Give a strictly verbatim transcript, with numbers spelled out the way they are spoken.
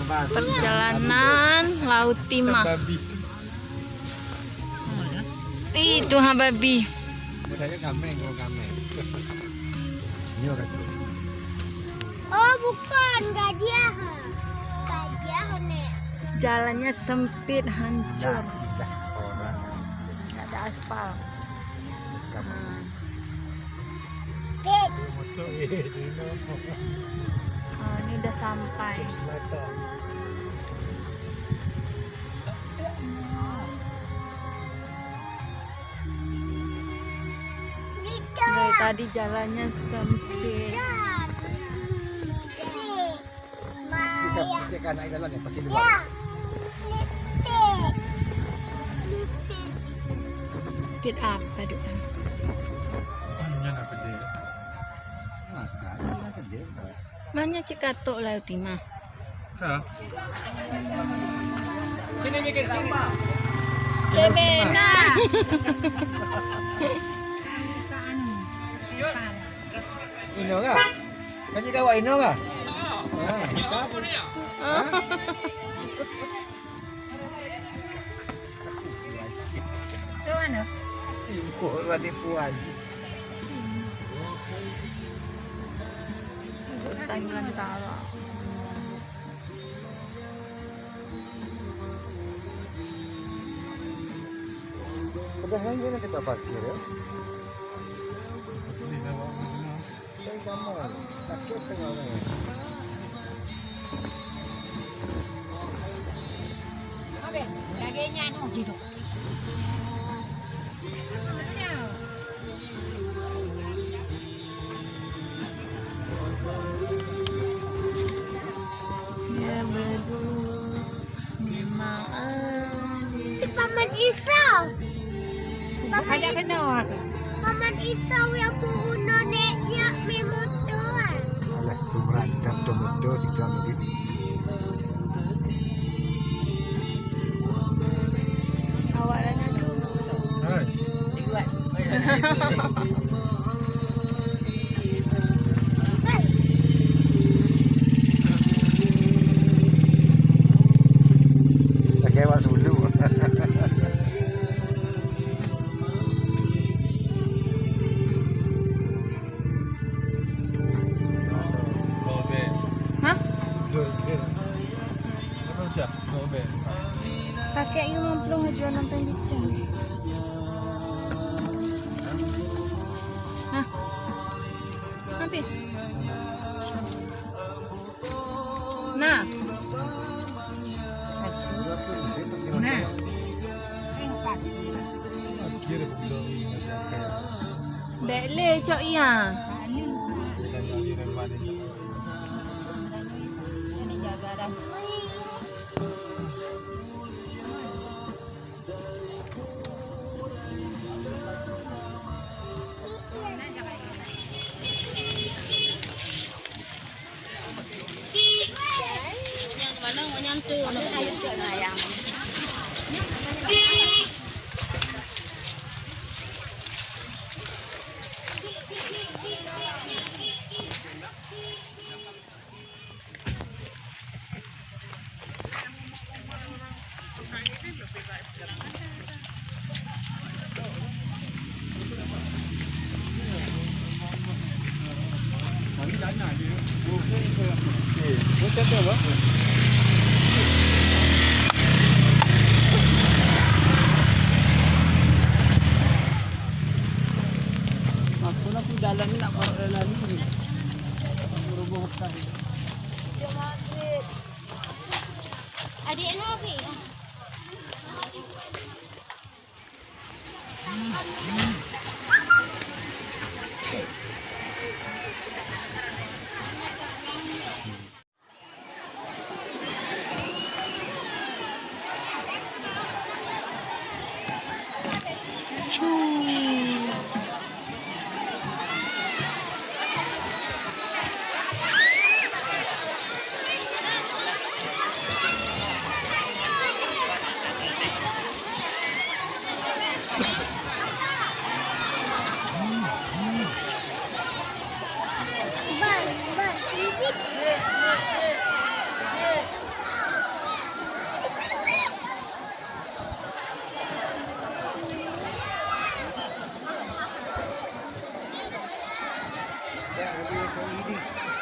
Perjalanan Laut Timah. Ih, tuha babi. Oh, bukan gajah. Gajah, Nek. Jalannya sempit, hancur. Nggak ada aspal. Nah. Ah, ini udah sampai. Dari tadi jalannya sempit. Cakap, cakap anak dalam ni, pakai luar. Pit apa, Dok? Nyan apa dia? Makan, nyan apa dia? Mana cik katok lah, Timah? Ha. Sini, bikin sini. Kebena. Inoe kah? Masih kawak inoe kah? Ha, ha? So, mana? Sibuk lah tipuan. Hutan belantara. Padahal ni nak kita parkir, ya. Kan sama. Parkir tengah ni. Oke, lagèe nyan, oh, jidok. Paman Isa. Paman Isa. Paman Isa yang peurunoe nek jak meumoto, ah. Alah, pemeran kantor motor tiga menit. Awak dah ngadu. Hai. Dibuat. Pakai bak sulu. Hah? Pakai lima puluh aja nonton bicang. Hah? Apa? Nah. Nah. Dek le cok iya. Aku nak jalan ni nak paralel lagi ni. Rubuh hutan. Adik Nabi. Ini